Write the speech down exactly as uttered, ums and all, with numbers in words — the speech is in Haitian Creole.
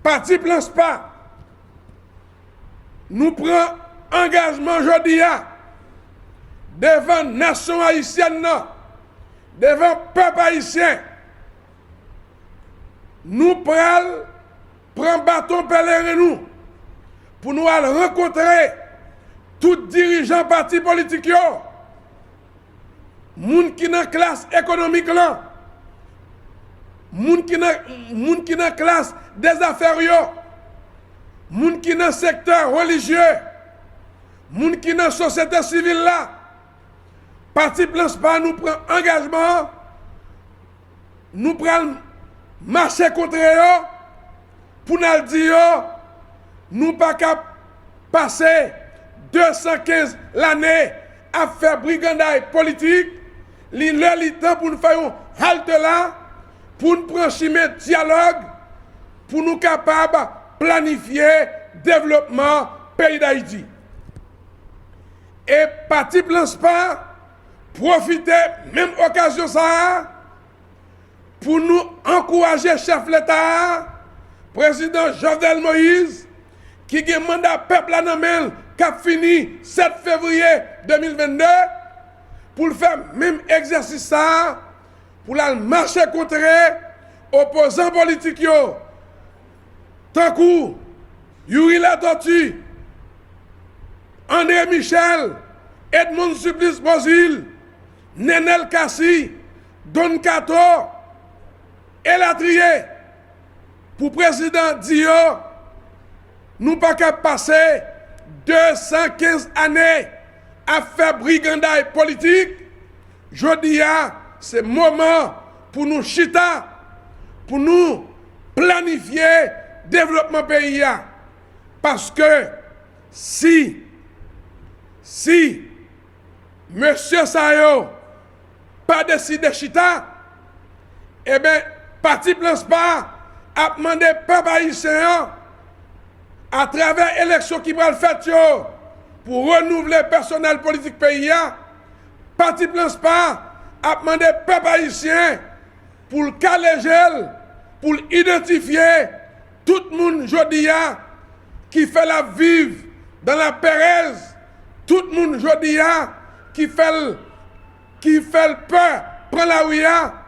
Pati Planspa, nou pran angajman jodi a devan nasyon ayisyèn nan, devan pèp ayisyen. Nou pral pran baton pèleren nou pou nou al rankontre tout dirijan pati politik yo, moun ki nan klas ekonomik lan, moun ki nan, moun ki nan klas dèzafè yo, moun ki nan sektè relijye, moun ki nan sosyete sivil la. Pati Planspa, nou pran angajman an, nou pral mache kontre yo pou n al di yo, nou pa ka pase de san kenz lane ap fè briganday politik. Li lè, li tan pou n fè yon halte la, pou n pran chimen dyalòg, pou nou kapab planifye devlopman peyi Dayiti. E Pati Planspa pwofite menm okazyon sa a pou nou ankouraje chèf Leta a, Prezidan Jovenel Moïse, ki gen manda pèp la nan men l, k ap fini sèt fevriye de mil vennde, pou l fè menm egzèsis sa a, pou l al mache kontre opozan politik yo, tankou Youri Latortue, André Michel, Edmonde Supplice Beauzile, Nenel Cassy, Don Kato, elatriye, pou prezidan di yo, nou pa ka pase de san kenz ane ap fè briganday politik. Jodi a, se moman pou nou chita, pou nou planifye devlopman peyi a. Paske si, si mesye sa yo pa deside chita, eben, Pati Planspa ap mande pèp ayisyen an, atravè eleksyon ki pral fèt yo, pou renouvle pèsonèl politik peyi a, Pati Planspa ap mande pèp ayisyen pou l kale je l, pou l idantifye tout moun jodi a ki fè l ap viv dans la pèrèz, tout moun jodi a ki fè l, ki fè l pè pran lari a,